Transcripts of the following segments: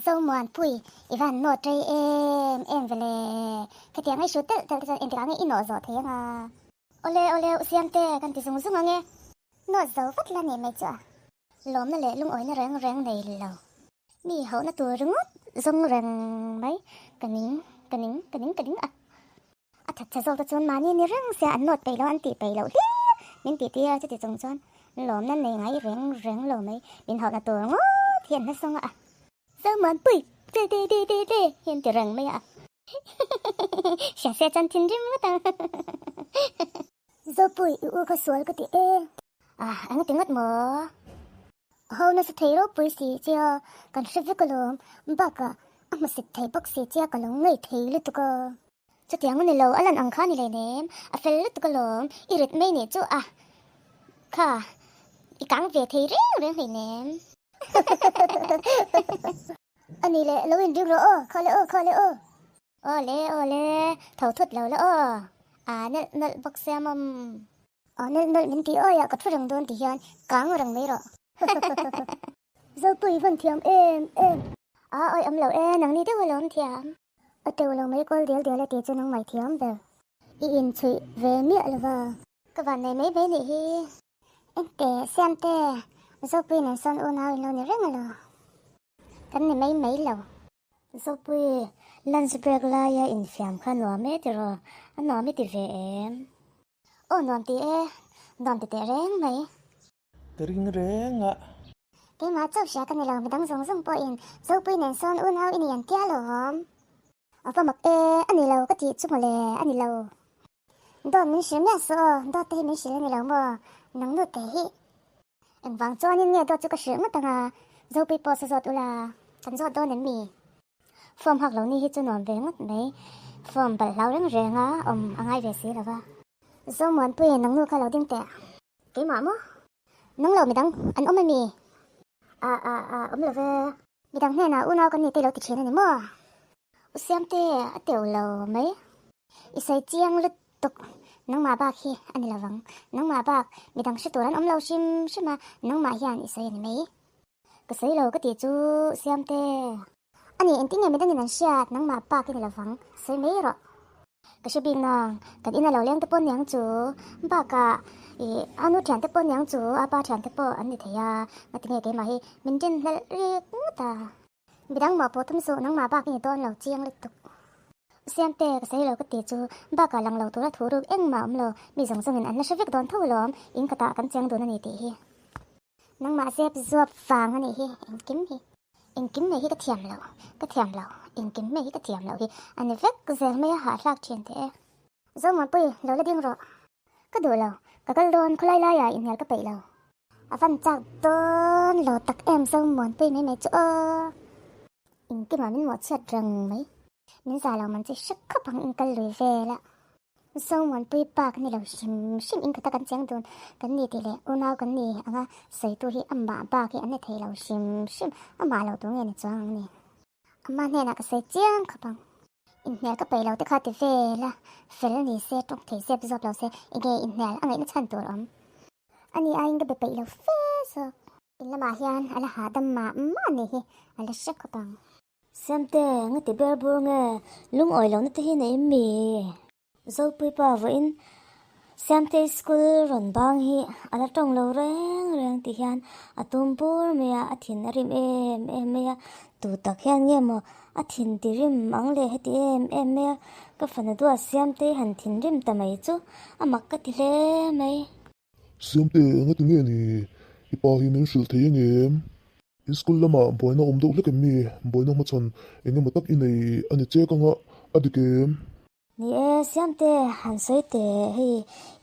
Zomuanpui, i van nawt rei em em ve le. Khatiang i hrut telh telh te chuan engtikah nge i nawh zawh thei anga? Awle awle u Siamte, kan ti zung zung ang e. Nawt zo vat la nih mai chu a. Lawmna leh lungawina reng reng nei lo. Mi hauhna tur ringawt zawng reng mai. Ka ning, ka ning, ka ning, ka ning a. A that chhe zawk te chuan mahni ni reng sia an nawt peih lo, an tih peih loh hle min tih tir a, chuti chung chuan lawmna nei ngai reng reng lo mai, min hauhna tur ngawt hi an hmasawng a. Zomuanpui te te te te te hi an ti reng mai a. Hria se chuan thinrim ngawt ang. Zopui i u kha sual ka ti e. Ah, eng ti ngawt maw? Ho nasa thei ropui si chia kan hre vek alawm, bakah a hmusit thei bawk si chia ka lo ngei thei lutuk a. Chutiang a ni lo, a lan ang kha a ni hleinem, a fel lutuk alawm, i rit mai nih chu a kha i kang ve thei reng reng hleinem. A ni leh, lo inring rawh aw, kha le aw, kha le aw. Aw le, aw le, tho thut lo la aw, a nalh nalh bawk sia mawm. Aw nalh nalh min tih awi ah ka thu reng dawn ti hian kang reng mai rawh. Zopui vawn thiam em em. A awi awm lo e, nangni deuh alawm thiam. A teuh lo mai kawl dial dial a ti chu nang mai thiam ber. I inchhuih ve miah lo va. Ka van nei mai mai nih hi. Engte, Siamte, Zopui nen sawn unau in lo ni reng alo. Kan ni mai mai lo. Zopui, lunch break laia infiam kha nuam e tiraw? A nuam i ti ve em? Aw nuam ti e, nuam ti teh reng mai. Ka ring reng a. Keimah chauh hria ka ni lo, midang zawng zawng pawhin Zopui nen sawn unau i ni an tia lawm. A va mak e, a ni lo ka tih chu mawle, a ni lo. Dawt min hrilh miah suh aw, dawt te hi min hrilh a ni lo maw, nang nu te hi. Engvang chuanin nge dawt chu ka hrilh ngawt ang a, Zopui pawh sa zawt ula, kan zawt dawn em mi? Form hak lo ni hi chu nuam ve ngawt mai, form balh hlau reng reng a, awm a ngai ve si lo va. Zomuanpui, nang nu kha lo ding teh. Keimah maw? Nang lo midang an awm em mi? A a a, awm lo ve. Midang hnenah unau kan ni te lo ti thin a ni maw? U Siamte a teuh lo mai. I sawi chiang lutuk, nangmah bak hi a ni lovang. Nangmah bak midang hre tur an awm lo hrim hrim a, nangmah hian i sawi a ni mai. Ka sawi lo ka tih chu Siamte. A ni, engtin nge midangin an hriat, nangmah bak i ni lovang, sawi mai rawh. Ka hre bik nang, kan ina lo leng te pawh niang chu, bakah ih a nu thian te pawh niang chu, a pa thian te pawh an ni thei a, ngatinge keimah hi min rin hlelh rik ngawt a. Midang mah pawh tum suh, nangmah bak i ni dawn lo chiang lutuk. Siamte, ka sawi lo ka ti chu, bakah lang lo tura thu ruk engmah awm lo, mi zawng zawngin an la hre vek dawn tho alawm, in khatah kan cheng dun a ni tih hi. Nangmah zep zuap vang a nih hi, engkim hi. Engkim mai hi ka thiam lo, ka thiam lo, engkim mai hi ka thiam loh hi a ni vek zel mai a hahthlak thin teh e. Zomuanpui, lo la ding rawh. Ka duh lo, ka kal dawn khawlai laiah inhnial ka peih lo. A van chak dawn lo tak em Zomuanpui mai mai chu aw. Engkimah min mawhchhiat reng mai. Min zah lo man chi hre khawp ang in kal lui vel a. Zomuanpui pa ka ni lo hrim hrim in khata kan cheng dun kan ni tih leh unau kan ni anga sawitu hi amah bak hi an ni thei lo hrim hrim amah lo tur nge ni chuang ang ni. Amah hnenah ka sawi chiang khawp ang. Inhnial ka peih lo te kha ti vel a, fel ni se tawng thei zep zawk lo se enge inhnial a ngaihna chhan tur awm. Ani aiin ka be peih lo fe zawk. In lamah hian a la hahdam mah mah ni hi a la hre khawp ang. Siamte, nga ti ber bur nge lungawi lohna te hi nei em mi? Zopui pa vawiin Siamtei school rawn bang hi a la tawng lo reng reng ti hian a tum bur mai a, a thin a rim em em mai a, tu tak hian nge maw a thin ti rim ang le heti em em mai a, ka fanu duat Siamtei han thin rim ta mai chu a mak ka ti hle mai. Siamte, engati nge ni? I pa hi min hrilh thei angem? In school lamah buaina awm deuh hlek em mi? Buaina hmachhawn eng emaw tak i nei a ni chek anga a dik em? Ni e, Siamte, han sawi teh, hei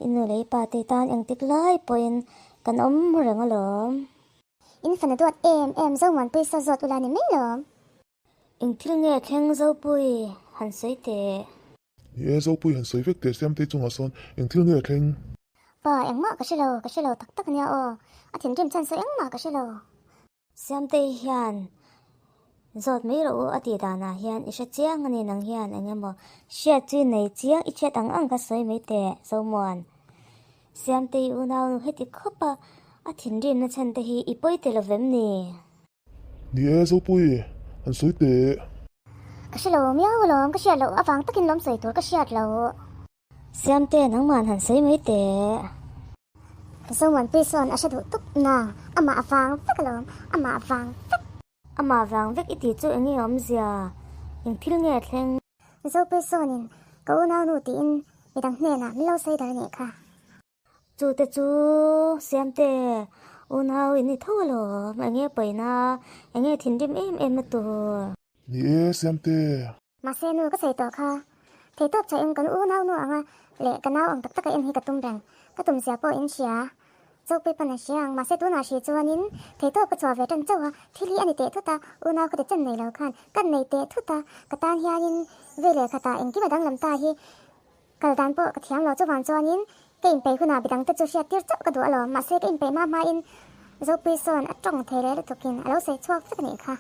i nu leh i pa te tan engtik lai pawhin kan awm reng alawm. In fana duat em em Zomuanpui saw zawt ula ni mai lawm. Eng thil nge thleng Zopui han sawi teh? Ni e, Zopui han sawi vek teh Siamtei chungah sawn eng thil nge thleng? Pa, engmah ka hre lo, ka hre lo tak tak ania aw. A thinrim chhan sawi engmah ka hre lo. Siamtei hian zawt mai rawh u a tih danah hian i hre chiang a ni nang hian eng emaw hriat chu i nei chiang i hriat ang ang kha sawi mai teh Zomuan. Siamtei unau nu heti khawp a a thinrimna chhan te hi i pawi tel lovem ni? Ni e Zopui, Han sawi teh. Ka hre lo miau alawm, ka hriat loh avang takin lawm sawi tur ka hriat loh. Siamte, nangman han sawi mai teh. Zomuanpui sawn a hre duh tuk na, amah vang vek alawm, amah vang vek. Amah vang vek i tih chu eng nge awmzia? Eng thil nge a thleng? Zopui sawnin ka unaunu tiin midang hnenah min lo sawi dar a nih kha. Chute chu Siamte unau in ni tho alawm, eng nge pawina, eng nge thinrim em em na tur? Ni e Siamte. Mahse nu ka sawi tawh kha, theitawp chhaih in kan unau nu anga leh ka nau ang tak taka en hi ka tum reng, ka tum zia pawh in hria. Chawpui pawn a hria ang, mahse tunah hri chuanin theitawp ka chhuah ve tan chauh a, thil hi a ni teh thut a, unau ka ti chen nei lo khan kan nei teh thut a, ka tan hianin vei leh khatah engkim a danglam ta hi kal dan pawh ka thiam lo, chuvang chuanin ka inpeih hunah midang te chu hriat tir chauh ka duh alawm, mahse ka inpeih hma hmain Zopui sawn a tawng thei leh lutukin a lo sawi chhuak vek a nih kha.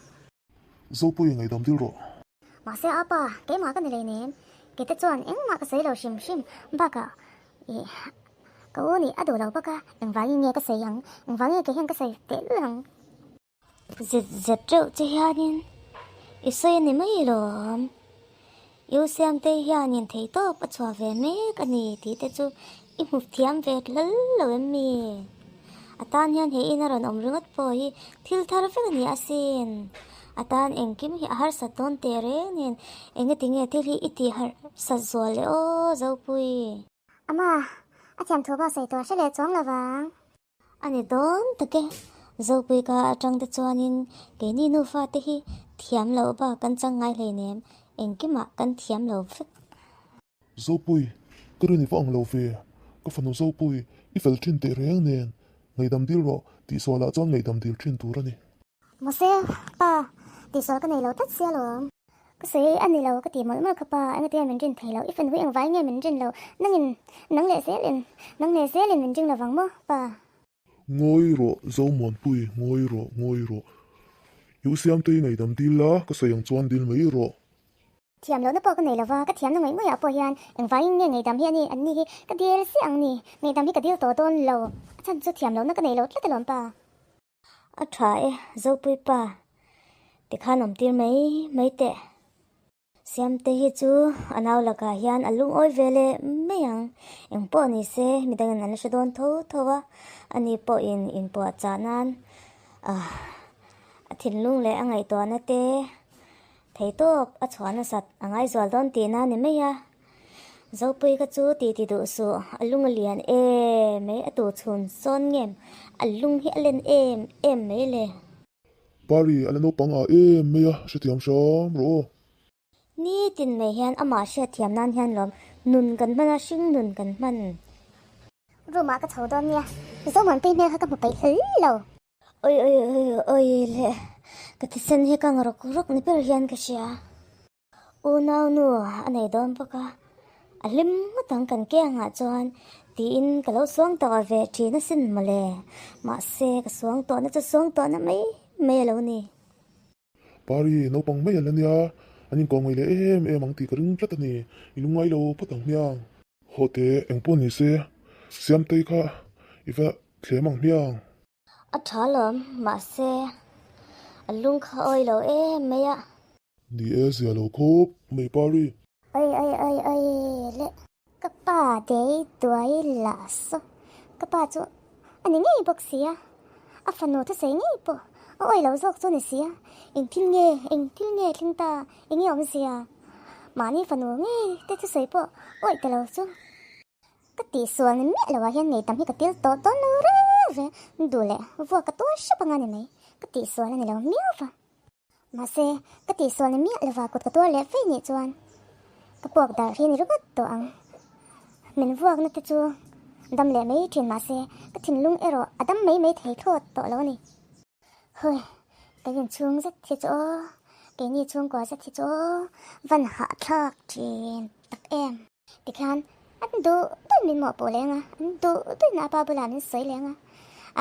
Zopui ngaihdam dil rawh. Mahse a pa, keimah ka ni lei nem. Kete chuan engmah ka sawi lo hrim hrim bakah ih ka u nih a duh lo bawk a, engvangin nge ka sawi ang, engvangin nge kei hian ka sawi tehlul ang. Zet zet reuh che hianin i sawi a ni mai lawm. I u Siamtei hianin theihtawp a chhuah ve mek a ni tih te chu i hmu thiam ve hlal lo em mi? A tan hian he in a rawn awm ringawt pawh hi thil thar vek a ni asin. A tan engkim hi a harsat dawn teh reng nen engati nge thil hi i tih harsat zual le aw Zopui? Ama, a thiam thu pawh sawi tur hre leh chuang lovang. A ni dawn tak e, Zopui ka atang te chuanin keini nufa te hi thiam loh bak kan chang ngai hleinem, engkimah kan thiam lo vek. Zopui, ka rin i va ang lo ve, ka fanu Zopui, i fel thin teh reng nen, ngaihdam dil rawh, tihsualah chuan ngaihdam dil thin tur a ni. Mahse, pa, tihsual ka nei lo tlat sia lawm. Ka sawi a ni lo ka ti mawlh mawlh kha pa, engatinge min rin thei lo, i fanu hi engvai nge min rin lo, nangin nang leh zelin, nang leh zelin min ring lovang maw, pa. Ngawi rawh Zomuanpui, ngawi rawh, ngawi rawh. I u Siamtei ngaihdam dil la, ka sawi ang chuan dil mai rawh. Thiam lohna pawh ka nei lova, ka thiamna ngawih ngawihah pawh hian engvangin nge ngaihdam hi a ni, an ni hi ka dil si ang ni, ngaihdam hi ka dil tawh dawn lo, a chhan chu thiam lohna ka nei lo tlat alawm pa. A tha e, Zopui pa, tikhan awm tir mai mai teh. Siamte hi chu a nau lakah hian a lungawi ve leh mai ang. Eng pawh ni se, midangin an la hre dawn tho tho a, ani pawhin inpuahchah nan a thinlung leh a ngaihtuahna te theitawp a chhuah nasat a ngaizual dawn tihna a ni mai a. Zopui ka chu ti ti duh suh, a lung a lian em mai, a tu chhun sawn ngem, a lung hi a len em em mai le. Pari, a la naupang ah em mai a, hrethiam hram rawh aw. Nitin mai hian amah hriatthiam nan hian lawm nun kan hman a, hring nun kan hman. Room ah ka chho dawn nia, Zomuanpui hmel kha ka hmu peih hlel lo. Oi oi oi oi le, ka thisen hi ka ang rawk rawk ni ber hian ka hria. Unau nu a nei dawn bawk a, a hlim ngawt ang kan ke angah chuan tiin ka lo suang tawh ve thin asin mawle. Mahse ka suang tawhna chu suang tawhna mai mai a lo ni. Pari, naupang mai a la nia, an inkawm ngaih leh em em ang tih ka ring tlat a ni. I lungngai lo phawt ang hmiang. Haw teh, engpawh ni se, Siamtei kha i va thlem ang hmiang. A tha lawm, mahse a lung kha awi lo em mai a. Ni e, zia lo khawp mai Pari. Oi oi oi oi le. Ka pa dei duai lah saw. Ka pa chu a ni ngei bawk sia, a fanu thusawi ngei pawh a awi lo zawk chu a ni sia. Engthil nge, engthil nge thleng ta, eng nge awmzia? Mahni fanu ngei te thusawi pawh awi ta lo chu. Ka tihsual ni miah loah hian ngei tam hi ka til tawh dawn lo reng reng, duh leh vuak ka tuar hrep anga ni mai, ka tihsual a ni lo miau va. Mahse, ka tihsual ni miah lova kut ka tuar leh fei nih chuan ka puak darh hi ni ringawt tawh ang. Min vuakna te chu dam leh mai thin mahse, ka thinlung erawh a dam mai mai thei thlawt tawh lo a ni. Hawi, kan inchhung zet hi chu aw, keini chhungkua zet hi chu aw, van hahthlak thin tak em. Tikhian an duh duh min mawhpawh leng a, an duh duhin a pa bulah min sawi leng a,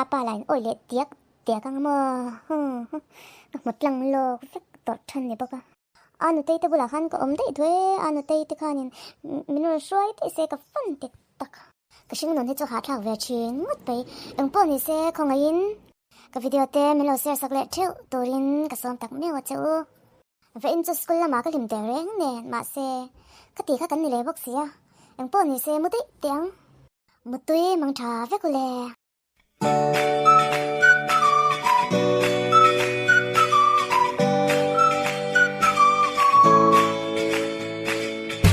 a pa lah in awi leh diak diak ang maw huh huh ka hmu tlang lawk vek tawh than ni bawk a. A nutei te bulah khan ka awm daih duh e, a nutei te khanin min rawn hruai daih se ka fan dik tak. Ka hring nun hi chu hahthlak ve thin ngawt mai, engpawh ni se khawngaihin ka video te min lo share sak leh theuh turin ka sawm tak meuh a che u. Vawiin chu school lamah ka hlim teh reng nen, mahse, ka tih kha kan ni leh bawk si a, engpawh ni se mu daih teh ang. Mutui mang tha vek u le.